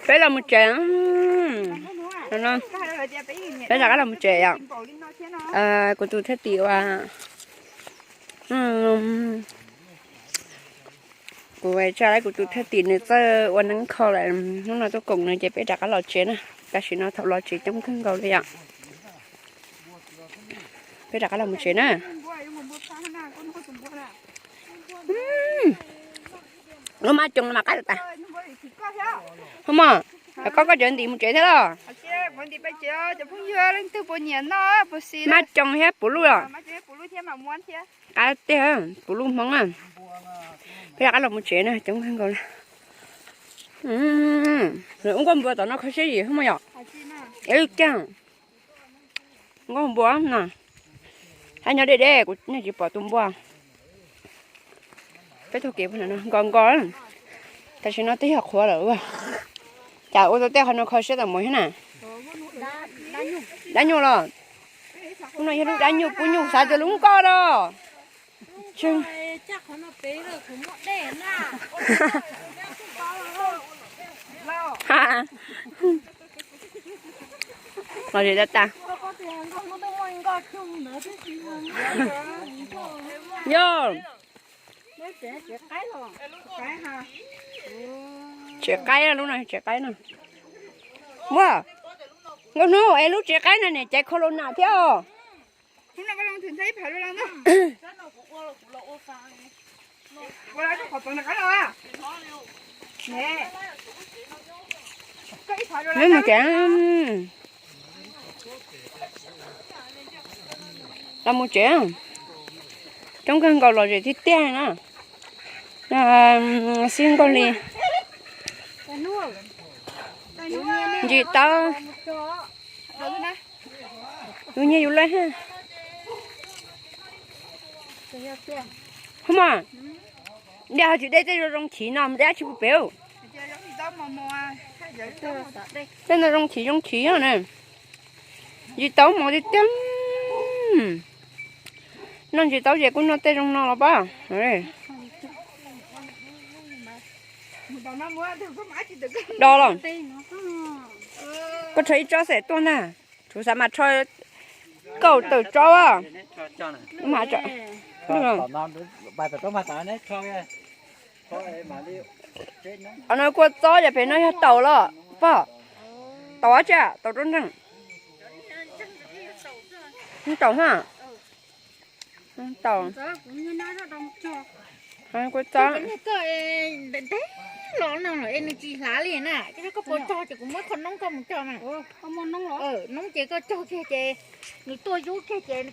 Peb los mus tsev. Peb rov qab los mus tsev yom. Kuv tus thwj tim uas kuv tsa lawm, kuv tus thwj tim nws txawj ua neeb kho lawm, hnub no tuaj koom nws ces peb rov qab los tsev na. Tam sim no thaum los tsev coob kawg nkaus li yom. Peb rov qab los mus tsev na. Lub mab coos mas qab tas. Hos mos, koj koj cov ntim mus tsev thiab los? Mab coos thiab puv luj os. Qab tiag, puv luj Hmoob na. Peb rov qab los mus tsev na, coob kawg nkaus li. Ub, nkauj npua tom no kho siab yim hos mos yom. Ev lub caag. Nkauj npua no, hab nyob deb deb kuv yeej tsis pom tus npua. Peb taug kev nkos nkos, tam sim no twb yog qhuav lawm. Cas ua tau tej qhov no kho siab tas mus thiab na. Dab nyuj los? Lub no yog lub dab nyuj kub nyuj xav tias lub nkoj no. Los tsev tas tas. Yog tsev qaib, lub no tsev qaib no. Ua, nkauj hnub es lub tsev qaib no niam caiv kho los nam thiab os. Mus tsev, los mus tsev, coob kawg nkaus los zem tiag tiag na. Xib nkauj li, ntsis taub, yus nyiag yus lawm. Hos mos, dej ho tsis dej, tej zoo zoo chiv no dej dab tsi puv pem. Tej no zoo chiv zoo chiv na. Ntsis taub mos tiag tiag. Noj ntsis taub ces kuj noj tej zoo no los pab. Do los, koj rho ib tsob xwb tuaj ntag. Tsuav xav mas rho kaum tawm tsob. Qhov no kua txob, yog pem no yog taum los pog. Taum dab tsi? Taum rau nreeg. Taum ha. Taum. Kua txob. Los no es nws tsis hlav li na, koj puas cog ces kuv muab qho noob koj mus cog mas. Noob ces koj cog kiag ces nws tuaj yub kiag ces koj